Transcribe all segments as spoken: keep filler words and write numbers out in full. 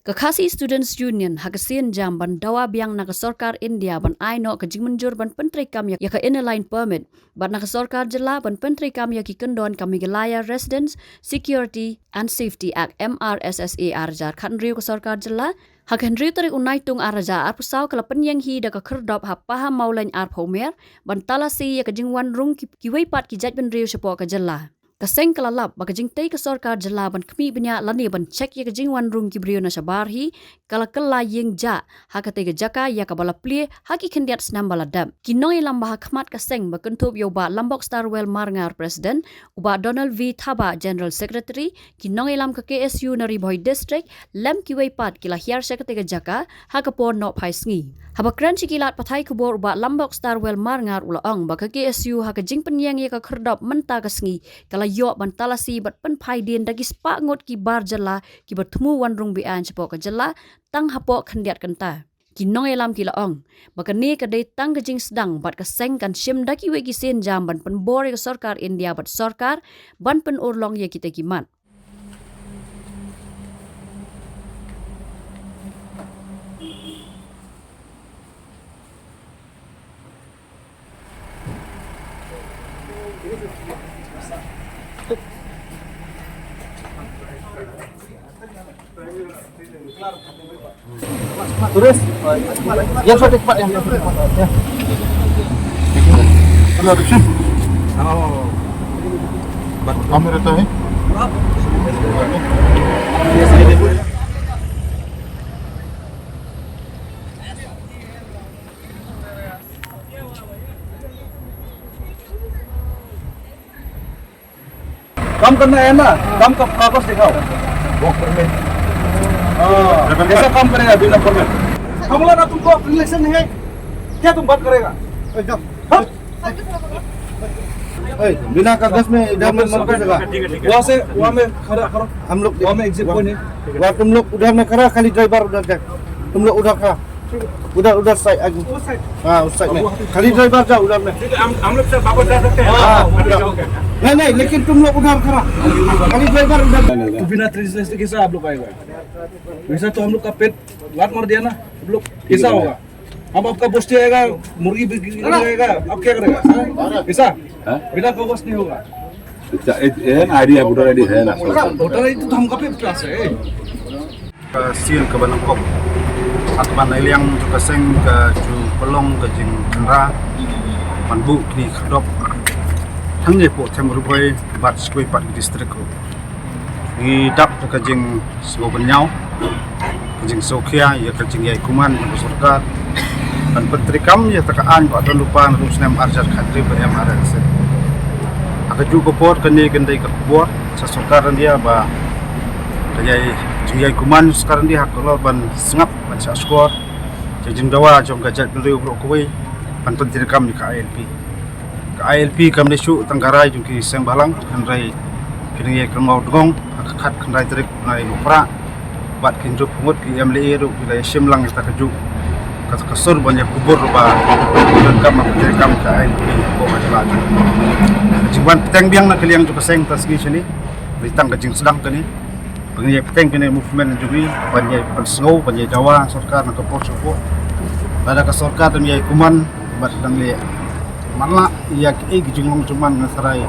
Ka Khasi Students Union ha ka sien jam ban dawa biang na ka sorkar India ban ai noh ka jingmynjur ban pyntreikam ïa, ïa ka Inner Line Permit, bad na ka sorkar jylla ban pyntreikam ïa ki kyndon ka Meghalaya Residents Security and Safety Act, M R S S A, ar hajar khathynriew ka sorkar jylla. Ha ka hynriew tarik u Naitung ar hajar arphew saw ka la pynïeng hi da ka khyrdop ha Pahammawlein arphew mer ban talasi ïa ka jingwan rung ki, kiwei pat ki jaitbynriew shapoh ka jylla. Ka seng ka la lap ba ka jingtei ka sorkar jylla ban khmih bniah lane ban check ïa ka jingwan rung ki briew na shabar hi ka la kylla ïing jah ha katei ka jaka ïa kaba la plie ha ki khyndiat snem ba la dep. Ki nongïalam ba ha khmat ka seng ba kynthup ïa u Bah Lambok Starwell Marngar, President, u Bah Donald V Thabah, General Secretary, ki nongïalam ka K S U na Ri Bhoi District, lem kiwei pat ki la hiar sha katei ka jaka ha ka por nohphai sngi. Haba kren sha ki lad pathai khubor, u Bah Lambok Starwell Marngar u la ong ba ka K S U ha ka jingpynïeng ïa ka khyrdop mynta ka sngi ka la ïoh ban talasi bad pynphai dien da ki spah ngut ki bar jylla kiba thmu wan rung beaiñ shapoh ka jylla tang hapoh khyndiat kynta. Ki nongïalam ki la ong ba kane ka dei tang ka jingsdang bad ka seng kan shim da kiwei ki sien jam ban pynbor ïa ka sorkar India bad sorkar ban pynurlong ïa kitei ki mat. Turis. Yang satu cepat, yang, yang satu cepat. Ya. Hello, action. Oh. Kamera tu, eh? काम करना है ना, काम का कागज दिखाओ। Work permit। हाँ, कैसा काम करेगा बिना परमिट? हम बोला ना, तुमको रिलेशन है, क्या तुम बात करेगा? एकदम। हाँ? ए, बिना कागज में इधर में मत घुसेगा। वहाँ से, वहाँ में खड़ा करो। हम लोग वहाँ में एग्जिट पॉइंट है। वहाँ तुम लोग उधर में खड़ा, खाली ड्राइवर उधर जाए। तुम लोग उधर खड़ा। उधर, उधर साइड आगे। उस साइड। हाँ, उस साइड में। खाली ड्राइवर जाओ उधर में। ठीक है, हम, हम लोग सब वापस जा सकते हैं? हाँ, हाँ, हाँ। ठीक है, ओके। नहीं, नहीं, लेकिन तुम लोग उधर खड़ा। खाली ड्राइवर उधर। तो बिना ट्रेस लिस्ट के कैसे आप लोग आएगा? वैसा तो हम लोग का पेट लात मार दिया ना, आप लोग कैसा होगा? अब आपका बस्ती आएगा, मुर्गी बिक-, बिक जाएगा, आप क्या करेगा? कैसा? हाँ? बिना कागज नहीं होगा। अच्छा, एक, एक आइडिया वोटर आईडी है ना? वोटर आईडी तो हमका पे क्लास है। Ka sien kaba nyngkong. Hat ban ïa liang jong ka seng ka ju pynlong ka jingkhynra ban buh kine ki khyrdop hangne hapoh Them Ri Bhoi bad sa kawei pat ki district ruh. Ngi dap da ka jingsngew bynñiaw, ka jingsngewkhia ïa ka jingïai kumne jong ka sorkar ban pyntreikam ïa kata ka aiñ ba don lypa naduh u snem ar hajar khathynriew ba em ha Rajasthan. Ha kajuh ka por kane kan dei ka khubor sha sorkar India ba ka ïai, jingïai kumne sorkar India ha ka lor ban sngap ban shah shkor ïa ka jingdawa jong ka jaitbynriew baroh kawei ban pyntreikam ïa ka I L P. Ka I L P kam dei shuh tang ka rai jong ki seng bhalang, hynrei ki nongïai kynmaw dngong ha ka khatkhyndai tarik u bnai Nohprah bad ki hynriew phew ngut ki M L A ruh ki la ïashim lang ïa kata kajuh ka, ka sur ban ïakubur ba ka kam, ka kam ka I L P hapoh ka jylla jong ngi. Ka jingwan bteng biang na ka liang jong ka seng mynta sngi shane, dei tang ka jingsdang kane. Ban ïai bteng kane movement jong ngi ban ïai pynsngew, ban ïai dawa sorkar na ka por sha ka por. Lada ka sorkar dang ïai kumne bad dang leh matlah ïa kiei ki jinglong jingman, nga tharai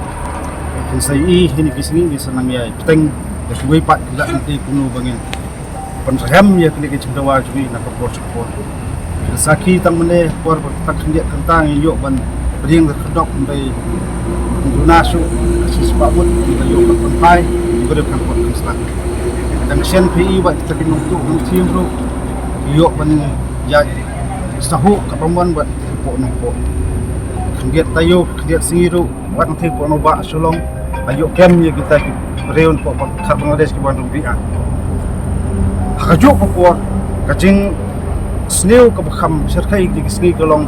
kin sa ïohi ha kine ki sngi, ngin sa nang ïai bteng ïa kiwei pat ki lad, nangta kumno ba ngin pynrhem ïa kine ki jingdawa jong ngi na ka por sha ka por. Ki sakhi tang mynne por ba tang khyndiat kynta ngi ïoh ban pdiang ka khyrdop, hynrei duna shuh ka shi spah ngut ngi ïoh ban pynphai, ngi ïoh ban pynphai. Tang shen phi i bad kita ki nongtuh nongthiem ruh ïoh ban ïa sahuh ka bamon bad ki poh nongpoh. Khyndiat taïew, khyndiat sngi ruh wat ngi poh nongbah Shillong, ïoh kem ïa kita ki briew poh Bangladesh ki wan rung biang. Ha kajuh ka por ka jingsniew kaba kham shyrkhei ki sngi ka long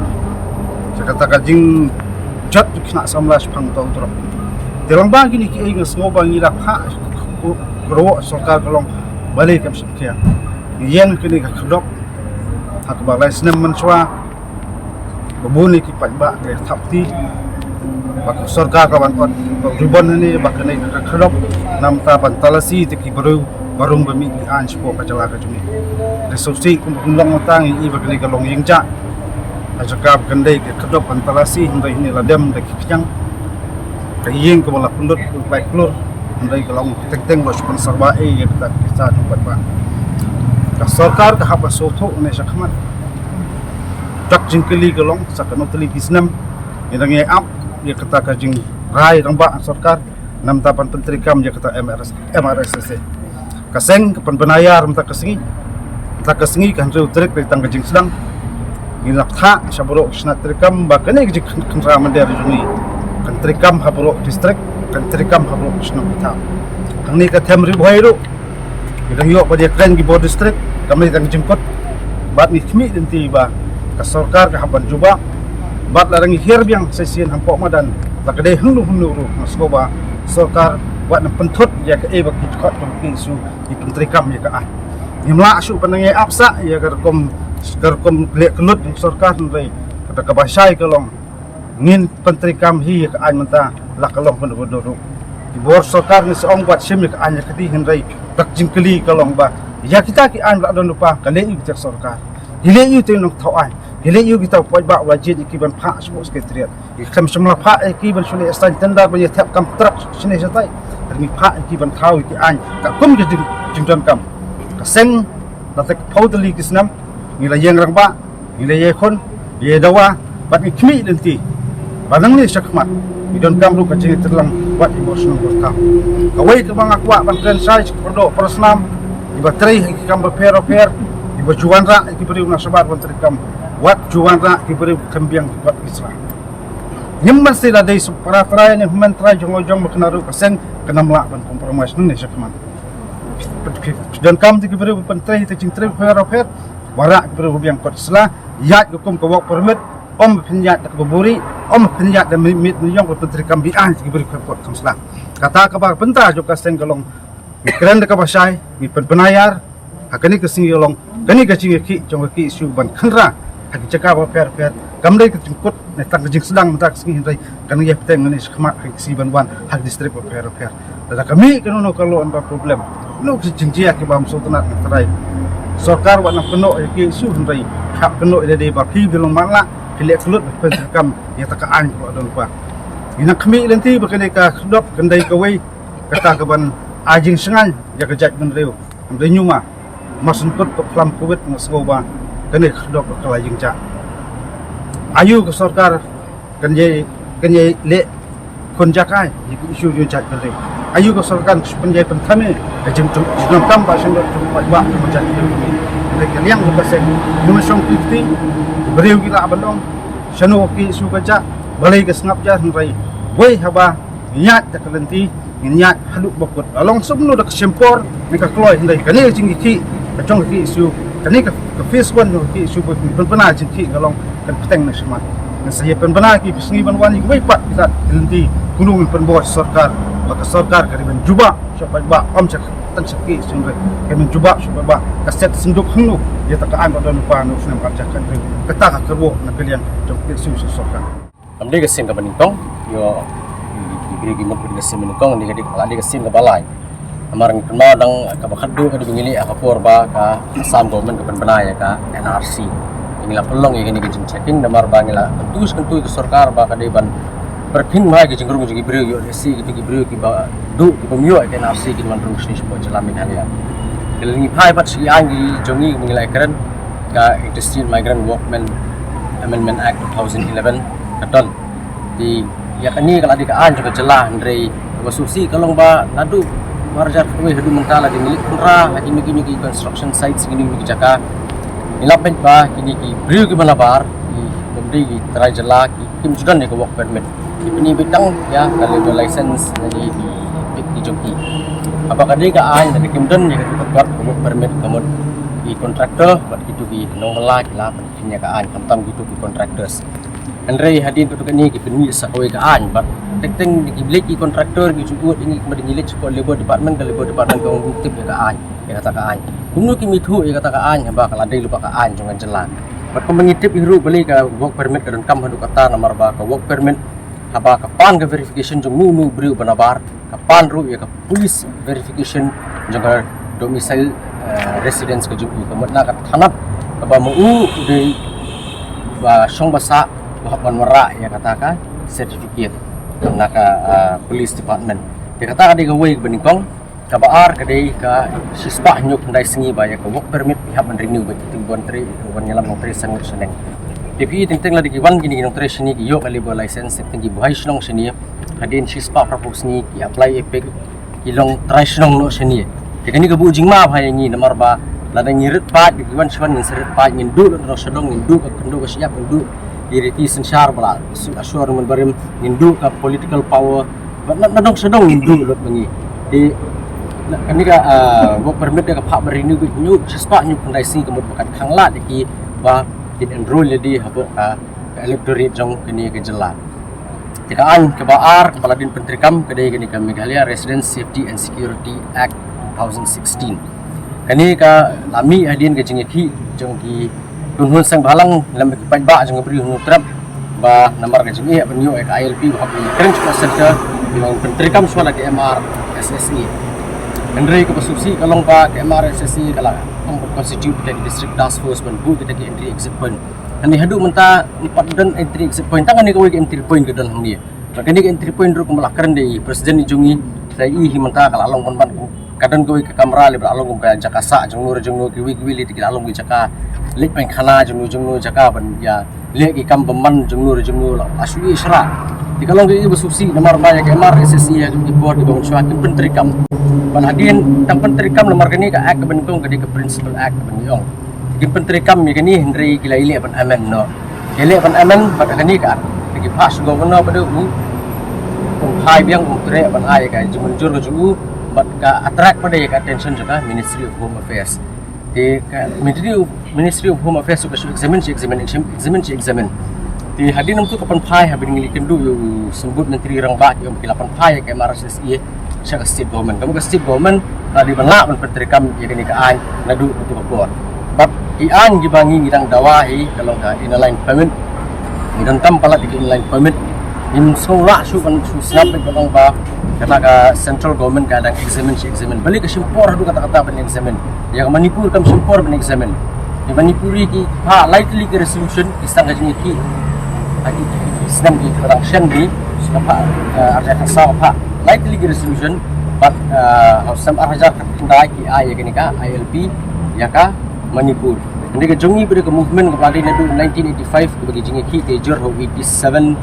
sha kata ka jingjot ki khynnah samla shaphang uta u drok. Te lyngba kine kiei nga sngew ba ngi la phah kyrwoh sorkar ka long balei kam shim khia. Ngi ïeng kane ka khyrdop ha kaba lai snem mynshuwa. Ba bun ki paidbah ki thap kti ba ka sorkar ka ban ot ka ribbon hangne ba kane ka khyrdop namar ban talasi ïa ki briew Ba rung ba mih ki aiñ shapoh ka jylla ka jong ngi. Te sngewsih kumba kumba long mynta ngi i ba kane ka long ïing jah. Ka jaka ba kan dei ka khyrdop ban talasi hynrei hangne la dem da ki khñiang. Ka ïing kaba la pynlut ka bai klur hynrei ka long teng teng ba shu pynsawa ei ïa kata ka pisa jong paidbah. Ka sorkar ka hap ban sngewthuh ne shakhmat. Dak jingkylli ka long sa kano tylli ki snem. Ngi dang ïa ap ïa kata ka jingrai rangbah sorkar. Namar ban pyntreikam ïa kata M R S, M R S S A. Ka seng ka pynbna ïar mynta ka sngi. Mynta ka sngi ka hynriew tarik dei tang ka jingsdang. Ngi la pynthah sha baroh ki shnat treikam ba kane ka jingkhynra mynder jong ngi kan treikam ha baroh district, kan treikam ha baroh ki shnong ki thaw. Hangne ka Them Ri Bhoi ruh ngi dang ïoh ba dei kren ki bor district, kam dei tang ka jingkut. Bad ngi khmih lynti ba ka sorkar ka hap ban jubab. Bad la dang ngi hiar biang shisien hapoh madan la ka dei hangno hangno ruh nga sngew ba sorkar wat nang pynthut ïa kaei ba ki khot jong ki issue ki pyntreikam ïa ka aiñ. Ngim lah shuh ban nang ïa ap sah ïa ka rukom ka rukom leh kyllut jong sorkar hynrei kata kaba shai ka long ngin pyntreikam hi ïa ka aiñ mynta la ka long pyndoh pyndoh ruh. Ki bor sorkar ngi sa ong wat shim ïa ka aiñ ïa ka ti hynrei dak jingkylli ka long ba ïa kita ki aiñ ba la don lypa ka leh ïa kita sorkar. Ki leh ïa u te nongthaw aiñ. Ki leh ïa kita paidbah ba jied ïa ki ban phah shapoh secretariat. Ki khlem shym la phah ïa ki ban shu leh assign tender ban ïa thep kam trak shane shatai. Ngi phah ïa ki ban thaw ïa ki aiñ ka kum ka jing jingdonkam. Ka seng la tek phew tylli ki snem ngi la ïeng rangbah ngi la ïakhun ïa dawa bad ngi khmih lynti. Ba nangne shakhmat ngi donkam ruh ka jingïatreilang wat ïa bor shnong bor thaw. Kawei kaba nga kwah ban kren shai sha ka pyrdoh por snam iba trei ha ki kam bapher bapher iba ju wanrah ïa ki briew na shabar ban treikam wat ju wanrah ïa ki briew ki kam biang wat ki sla. Ngim mesti la dei para trai ne hynmen trai jong la jong ba kane ruh ka seng kan ym lah ban compromise nangne shakhmat. Donkam te ki briew ban trei te jingtrei bapher bapher. Wanrah ki briew ba biang kot sla ïaid ka kum ka work permit. Ym pynïaid da kaba buri ym pynïaid da miet miet ïong ba pyntreikam biang te ki briew ka kot kam sla. Kata kaba bynta jong ka seng ka long ngi kren da kaba shai ngi pynbna ïar. Ha kane ka sngi ka long kane ka jingïakhih jong ka ki issue ban khynra ha ki jaka bapher bapher kam dei ka jingkut ne tang ka jingsdang mynta ka sngi hynrei kan ïa bteng ne shakhmat ha ki sngi ban wan ha ki district bapher bapher. Lada ka mih kano kano ka long ba problem kano ka jingjia kiba ym sngewtynnat ngi trai. Sorkar wat nang kynnoh ïa ki issue hynrei hap kynnoh ïa lade ba ki dei long matlah ki leh kyllut ban pyntreikam ïa kata ka aiñ kaba don ba. Ngi nang khmih lynti ba kane ka khyrdop kan dei kawei kata kaban ai jingshngaiñ ïa ka jaitbynriew. Hynrei ñiuma mar shu kut ka phlam covid nga sngew ba kane ka khyrdop ka la ïeng jah. Aïu ka sorkar kan ïai kan ïai leh khun jaka ïa ki issue jong jaitbynriew. Aïu ka sorkar kan shu pynïai pynthame ka jingdonkam ba shen dok jong paidbah ka jaitbynriew. Hynrei ka liang ka seng ngi ma shong fifty briew ki lah ban ong shano ki issue ka jah balei ka sngap jah hynrei wei haba ngi ïaid da ka lynti ngi ïaid haduh ba kut. La long sumno da ka shim por ne ka kloi hynrei kane ka jingïakhih ka jong ka issue kane ka ka phase one jong ka issue ba ngi pynbna jingïakhih ka long kan bteng ne shakhmat. Ngi sa ïa pynbna ki sngi ban wan ïa kiwei pat ki lad ki lynti kumno ngin pynbor sorkar ba ka sorkar ka dei ban jubab sha paidbah ym sha tang sha ki issue hynrei ka dei ban jubab sha paidbah ka set synduk hangno ïa kata ka aiñ ba don lypa na u snem ar hajar khathynriew. Kata ka kyrwoh na ka liang jong ka issue sha sorkar. Kam dei ka sien kaba nyngkong ïoh ki briew ki mut ka dei ka sien kaba nyngkong, ka dei ka dei ka sien kaba lai. Namar ngi kynmaw dang kaba khatduh ka dei ba ngi leh ha ka por ba ka Assam government ka pynbna ïa ka N R C. Ngi la pynlong ïa kane ka jingchecking namar ba ngi la kyntu kyntu ïa ka sorkar ba ka dei ban pyrkhing bha ïa ka jingrung jong ki briew ïoh lehse kito ki briew kiba duh ki bym ïoh ïa ka N R C kin wan rung shane shapoh jylla Meghalaya. Ki la ngi phai pat sha ki aiñ ki jong ngi ba ngi la kren ka Interstate Migrant Workmen Amendment Act two thousand eleven ka don. Te ïa kane ka la dei ka aiñ jong ka jylla hynrei kaba sngewsih ka long ba naduh ar hajar khatwei haduh mynta la dei ngi leit khynra ha kine kine ki construction sites kine kine ki jaka. Ngi la peit ba kine ki briew kiba nabar ki bym dei ki trai jylla ki kim ju don ïa ka work permit. Ki pyni beit tang ïa ka labour license ne ki peit ki jong ki. Haba ka dei ka aiñ lada kim don ïa ka kot ka work permit ka mut ki contractor bad kito ki nongmylla ki la pynkheiñ ïa ka aiñ khamtam kito ki contractors. Hynrei hadien katto katne ki pynmih sa kawei ka aiñ bad teng teng ki leit ki contractor ki ju ud ïa ngi kumba ngi leit sha ka labour department, ka labour department ka ong tip ïa ka aiñ, ïa kata ka aiñ. Kumno kim ithuh ïa kata ka aiñ haba ka la dei lypa ka aiñ jong ka jylla. Bad kumba ngi tip hi ruh balei ka work permit ka donkam haduh katta namar ba ka work permit haba ka pan ka verification jong uno uno u briew uba nabar ka pan ruh ïa ka police verification jong ka domicile, eh, residence ka jong u, ka mut na ka thanat kaba ma u u dei ba shong ba sah, ba hap ban wanrah ïa kata ka certificate na ka, eh, police department. Te kata ka dei kawei kaba nyngkong. Kaba ar ka dei ka shispah hynñiew khyndai sngi ba ïa ka work permit phi hap ban renew bad ki tnat ban trei, ban ïalam nongtrei san ngut shaneng. Te phi teng teng lada ki wan kine ki nongtrei shane ki ïoh ka labour license, teng teng ki buhai shnong shane, hadien shispah phraphew sngi ki apply EPIC, ki long trai shnong noh shane. Te kane ka buh jingma bha ïa ngi namar ba lada ngi rit paid, ki wan shuwa ngin sa rit paid, ngin duh la nong shadong, ngin duh ka khyndew ka shyiap, ngin duh ki riti synshar ba la shu ashur mynbarim, ngin duh ka political power, bad na, na dong shadong ngin duh lut ma ngi. Te na, kane ka, ah, work permit ka phah ba renew beit hynñiew, shispah hynñiew khyndai sngi ka mut ba kan khang lad ïa ki ba kin enroll ïa di hapoh ka, ka electorate jong kane ka jylla. Te ka aiñ kaba ar kaba la dien pyntreikam ka dei kane ka Meghalaya Residents Safety and Security Act two thousand sixteen. Kane ka la mih hadien ka jingïakhih jong ki khun hun seng bhalang lem bad ki paidbah jong ka Bri u Hynñiewtrep ba namar ka jingeh ban ïoh ïa ka I L P ba hap ban kren shuwa centre, ki la pyntreikam shuwa la ka M R S S A. Hynrei kaba sngewsih ka long ba ka M R S S A ka la ong ban constitute ka district task force ban buh kita ki entry exit point. Hangne haduh mynta ym pat don entry exit point, tang kane kawei ka entry point ka don hangne. Bad kane ka entry point ruh kumba la kren da i president i jong ngi, sa i hi mynta ka la long ban ban, ka don kawei ka kamra leh ba la long kum ka jaka sah jongno re jongno, kiwei kiwei leh te ki la long ki jaka leit painkhana jongno jongno, jaka ban ïa leh ki kam bymman jongno re jongno, la, la shu ïa shrah. Te ka long kaei kaba sngewsih namar ba ïa ka M R S S A ha ki por kiba mynshuwa kim pyntreikam. Bad hadien tang pyntreikam namar kane ka act kaba nyngkong ka dei ka principal act kaba ngi ong. Kim pyntreikam ïa kane hynrei ki la ïaleh ban amend noh. Ki ïaleh ban amend bad kane ka, ka ki phah sha u Governor pat u pynphai biang, u treh ban ai ka jingmynjur ka jong u bad ka attract pat ïa ka attention jong ka Ministry of Home Affairs. Te ka Ministry of, Ministry of Home Affairs ka shu examine, shu examine, exam-, examine, shu examine. Te hadien namar ka pynphai, haba ngi la ïakynduh ïa u Symbud Myntri Rangbah, ki ong ki la pynphai ïa ka M R S S A sha ka state government. Ka mut ka state government ka dei ban lah ban pyntreikam ïa kane ka aiñ naduh kato ka por. Bad ki aiñ kiba ngi ngi dang dawa hi ka long ka Inner Line Permit. Ngi donkam palat ïa ka Inner Line Permit. Ngim sngew lah shuh ban shu sngap beit ban ong ba kata ka central government ka dang examine shi examine. Balei ka shim por haduh katta katta ban examine? Ïa ka Manipur kam shim por ban examine. Ki Manipuri ki phah lai tylli ki resolution, ki sdang ka jingïakhih. Ha ki, ki, ki snem ki, ki dang shen ki, ki phah, eh, ar hajar khatsaw phah lai tylli ki resolution, bad, eh, ha u snem ar hajar khatkhyndai ki ai ïa kane ka I L P ïa ka Manipur. Hynrei ka jong ngi pat ka movement kaba la dei naduh nineteen eighty-five kaba ki jingïakhih te jur ha u eighty-seven,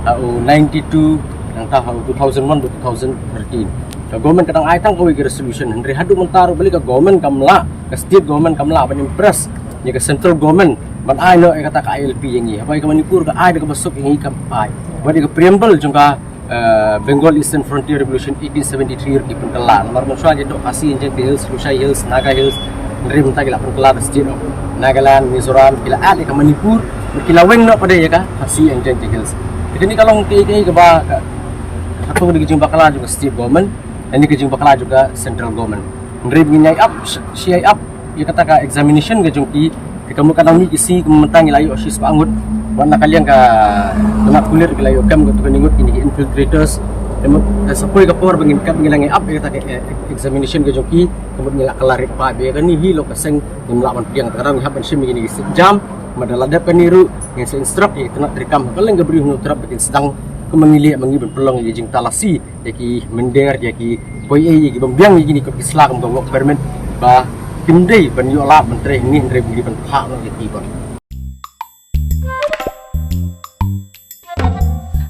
ha u ninety-two, nangta ha u two thousand one bad two thousand thirteen. Ka government ka dang ai tang kawei ka resolution, hynrei haduh mynta ruh balei ka government kam lah, ka state government kam lah ban impress ïa ka central government ban ai noh ïa kata ka I L P ïa ngi. Haba ïa ka Manipur ka ai da kaba suk ïa ngi kam ai. Bad ïa ka preamble jong ka, eh, Bengal Eastern Frontier Revolution eighteen seventy-three ruh ki pynkylla. Namar mynshuwa ki dei Khasi Jaintia Hills, Lushai Hills, Naga Hills, hynrei mynta ki la pynkylla da state of Nagaland, Mizoram, ki la add ïa ka Manipur, bad ki la weng noh pat ïa ka Khasi Jaintia Hills. Te kane ka long kaei kaei kaba ka, kato ka dei ka jingbakla jong ka state government, kane ka jingbakla jong ka central government. Hynrei ba ngin ïai ap, shi, shi ïai ap ïa kata ka examination ka jong ki, te ka mut ka dang mih ki sngi, ka mut mynta ngi la ïoh shispah ngut. Wat na ka liang ka tnat pulit ki la ïoh kem kato kane ngut, kine ki infiltrators. Te mut ka sa poi ka por ba ngin kem, ngi la ngi ap ïa kata ka, eh, examination ka jong ki, ka mut ngi la kylla rit paid ba ïa kane hi long ka seng ngim lah ban pdiang, te ka dang ngi hap ban shim ïa kine ki siej jam. Bad lada dep kane ruh ngin sa instruct ïa ki tnat treikam ha kylleng ka Bri u Hynñiewtrep ba kin sdang kumba ngi leh ma ngi ban pynlong ïa ki jingtalasi ïa ki mynder, ïa ki poi ei, ïa ki bym biang ïa kine ki sla kum ka work permit ba kim dei ban ïoh lad ban trei hangne, hynrei ba ngi ban phah noh ïa ki bad.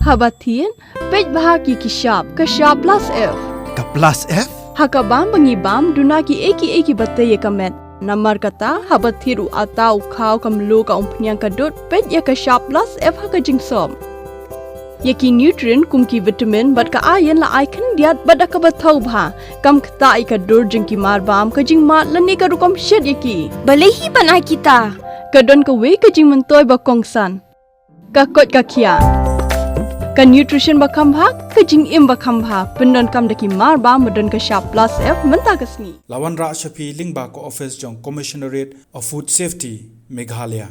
Haba thied, peit bha ki ki shap, ka shap plus F. Ka plus F? Ha ka bam ba ngi bam, duna kiei kiei kiba tei ïa ka met. Namar kata, haba thied u atta, u khaw, ka mluh, ka umphniang, ka dud, peit ïa ka shap plus F ha ka jingsop. Ïa ki nutrient kum ki vitamin bad ka iron la ai khyndiat bad da kaba thaw bha. Kam ktah ïa ka dur jong ki mar bam, ka jingmad lane ka rukom shet ïa ki. Balei hi ban ai kita? Ka don kawei ka jingmyntoi ba kongsan. Ka koit ka khiah. Ka nutrition ba kham bha, ka jingim ba kham bha. Pyndonkam da ki mar bam ba don ka shap plus F mynta ka sngi. La wanrah sha phi lyngba ka office jong Commissionerate of Food Safety, Meghalaya.